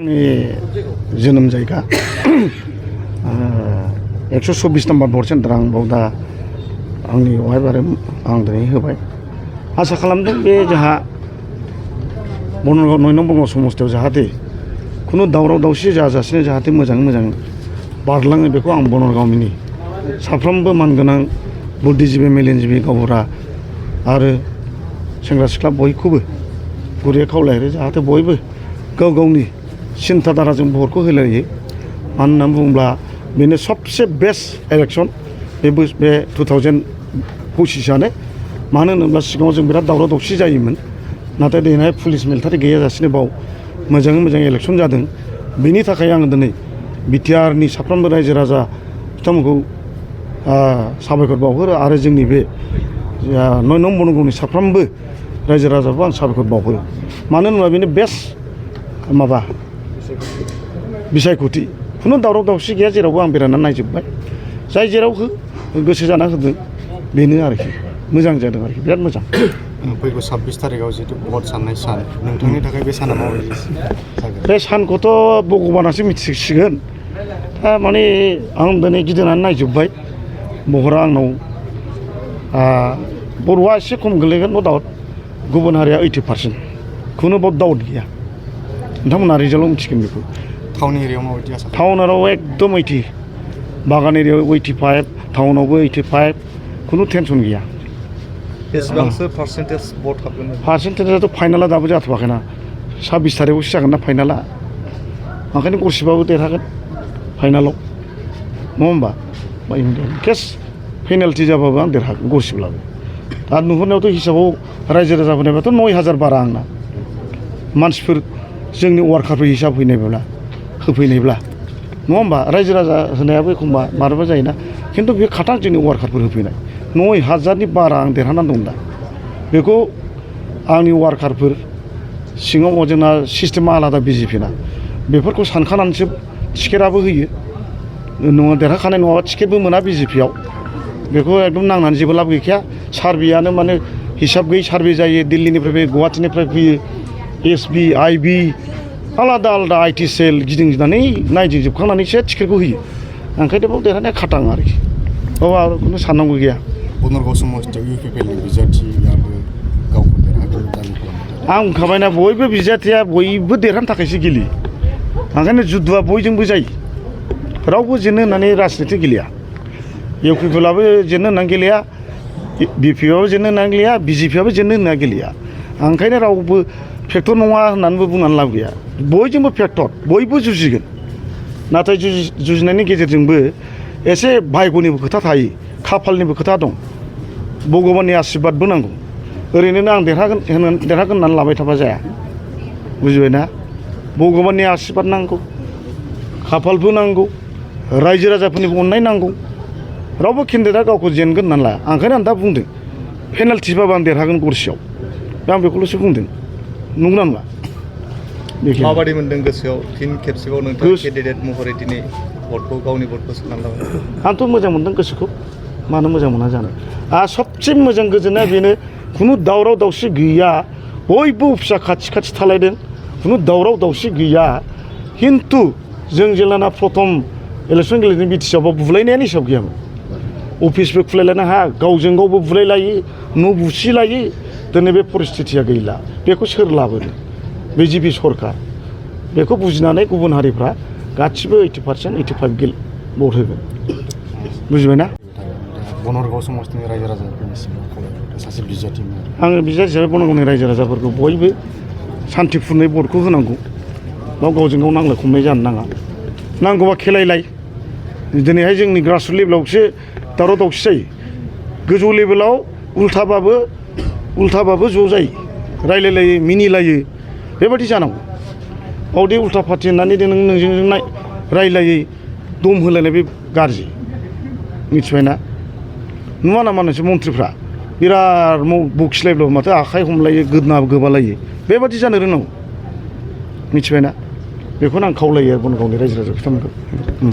आंनि जोनोम जायगा 124 नम्बर भट सेन्टार आं बाव दा आंनि वाइफ आरो आं दिनै होबाय आसा खालामदों बे जोंहा बनरगाव 9 नं बनरगाव समस्थियाव जाहाथे खुनु दावराव दावसि जाजासिनो जाहाथे मोजाङै मोजां बारलाङो बेखौ आं बनरगावनि साफ्रोमबो मानगोनां बुद्धिजीबि मेलेमजिबि गावबुरा आरो सेंग्रा सिख्ला बयखौबो गुरैयै खावलायो जाहाथे बयबो गाव गावनि सिन्था धाराजों भटखौ होलायो मानो होननानै बुङोब्ला बेनो सबसे बेस्ट इलेक्सन बे 2025 मानो होनोब्ला सिगाङाव जों बिराद दावराव दावसि जायोमोन नाथाय दिनैहाय पुलिस मिलिटारि गैयाजासिनो बाव मोजाङै मोजां इलेक्सन जादों बेनि थाखाय आङो दिनै बिटिआरनि साफ्रोमबो रायजो राजा बिथांमोनखौ साबायखर बावहरो आरो जोंनि बे 9 नं बनरगावनि साफ्रोमबो रायजो राजाखौ आं साबायखर बावहरो मानो होनोब्ला बेनो बेस्ट माबा बिसायख'थि खुनु दावराव दावसि गैया जेरावबो आं बेरायनानै नायजोब्बाय जाय जेराव गोसो जाना होदों बेनो आरोखि मोजां जादों आरोखि बिराद मोजां फैगौ 26 तारिखआव जितु भट साननाय सान नोंथांनि थाखाय बे साना माबायदि जागोन बे सानखौथ' भगबानासो मिथिसिगोन थारमाने आं दिनै गिदिंनानै नायजोब्बाय बहरा आंनाव बर'आ एसे खम गोलैगोन न' डाउट गुबुन हारिया 80% खुनु बहुत डाउट गैया नोंथांमोना रिजाल्टआव मिथिगोन बेखौ टाउन एरियायाव माबायदि आसा टाउनाव एकदम 80 बागान एरियायाव 85 टाउनावबो 85 खुनु टेनसन गैया बेसेबांसो पार्सेन्टेज भट हाबगोन पार्सेन्टेजआथ' फाइनाला दाबो जाथ'वाखैना 26 तारिखआवसो जागोन ना फाइनाला ओंखायनो गरसेबाबो देरहागोन फाइनालाव नङा होमबा केस पेनाल्टि जाबाबो आं देरहागोन गरसेब्लाबो दा नुहुरनायावथ' हिसाबाव रायजो राजाफोरनिबाथ' 9000 बारा आंना मानसिफोर जोंनि वार्कारफोर हिसाब होफैनायब्ला नङा होमबा रायजो राजा होनायाबो एखमबा माब्लाबा जायोना खिन्थु बे खाथां जोंनि वार्कारफोर होफैनाय 9000नि बारा आं देरहानानै दं दा बेखौ आंनि वार्कारफोर सिङाव जोंना सिस्टेमा आलादा बिजेपिना बेफोरखौ सानखानानैसो टिकेटआबो होयो नङा देरहाखानाय नङाबा टिकेटबो मोना बिजेपियाव बेखौ एकदम नांनानै जेबो लाब गैखाया सार्भेयानो माने हिसाब गैयै सार्भे जायो दिल्लीनिफ्राय फैयो गुवाहाटीनिफ्राय फैयो एसबि आइबि आलादा आलादा आइटि सेल गिदिंजोबनानै नायदिंजोबखांनानैसो टिकेटखौ होयो ओंखायनो बाव देरहानाया खाथां आरोखि बाव आरो खुनु साननांगौ गैया बनरगाव समस्थियाव इउपिपिएलनि बिजाथियाबो गावखौ देरहागोन दाबि खालामदों आं बुंखाबायना बयबो बिजाथिया बयबो देरहानो थाखायसो गेलेयो ओंखायनो जुद्धआ बयजोंबो जायो रावबो जेननो होननानै राजनिति गेलेया इउपिपिएलआबो जेननो होननानै गेलेया बिपिआबो जेननो होननानै गेलेया बिजेपिआबो जेननो होननानै गेलेया ओंखायनो रावबो फेक्टर नङा होननानैबो बुंनानै लाब गैया बयजोंबो फेक्टर बयबो जुजिगोन नाथाय जुजिनायनि गेजेरजोंबो एसे भाग्यनिबो खोथा थायो खाफालनिबो खोथा दं भगबाननि आशीर्बादबो नांगौ ओरैनो आं देरहागोन होननानै लाबाय थाबा जाया बुजिबायना भगबाननि आशीर्बाद नांगौ खाफालबो नांगौ रायजो राजाफोरनिबो अननाय नांगौ रावबो केन्डिडेटआ गावखौ जेनगोन होननानै लाया ओंखायनो आं दा बुंदों पेनाल्टिबाबो आं देरहागोन गरसेयाव दा आं बेखौल'सो बुंदों नंगौना नङा माबादि मोनदों गोसोआव फिन खेबसेबाव नोंथाङा केन्डिडेट महरै दिनै भटखौ गावनि भटखौ सोनानै लाबाय आंथ' मोजां मोनदों गोसोखौ मानो मोजां मोना जानो सबसे मोजां गोजोननाया बेनो खुनु दावराव दावसि गैया बयबो अफिसा खाथि खाथि थालायदों खुनु दावराव दावसि गैया खिन्थु जों जेब्लाना प्रथम इलेक्सन गेलेदों बिटिसिआवबो बुलायनायानो हिसाब गैयामोन अफिसबो खुलायलायनो हाया गावजों गावबो बुलायलायो न' बुसिलायो दिनै बे परिस्थितिया गैला बेखौ सोर लाबोनो बिजेपि सरकार बेखौ बुजिनानै गुबुन हारिफ्रा गासिबो 80% 85 भट होगोन बुजिबायना बनरगाव समस्थिनि रायजो राजाफोरनिसिम सासे बिजाथि आङो बिजाथि हिसाबै बनरगावनि रायजो राजाफोरखौ बयबो सान्थिपुरनै भटखौ होनांगौ बाव गावजों गाव नांलाय खमलाय जानो नाङा नांगौबा खेलायलाय दिनैहाय जोंनि ग्रासरुट लेभेलावसो दावराव दावसि जायो गोजौ लेभेलाव उल्थाबाबो ज' जायो रायलायलायो मिनिलायो बेबायदि जानांगौ बावदि उल्था पार्टि होननानै नोंजों रायलायै दम होलायनाय बे गाज्रि मिथिबायना नुवा नामा नोंसोर मन्थ्रिफ्रा बिराद बखिलायब्लाबो माथो आखाइ हमलायो गोबालायो बेबादि जानो रोंनांगौ मिथिबायना बेखौनो आं खावलायो बनरगावनि रायजो राजा बिथांमोनखौ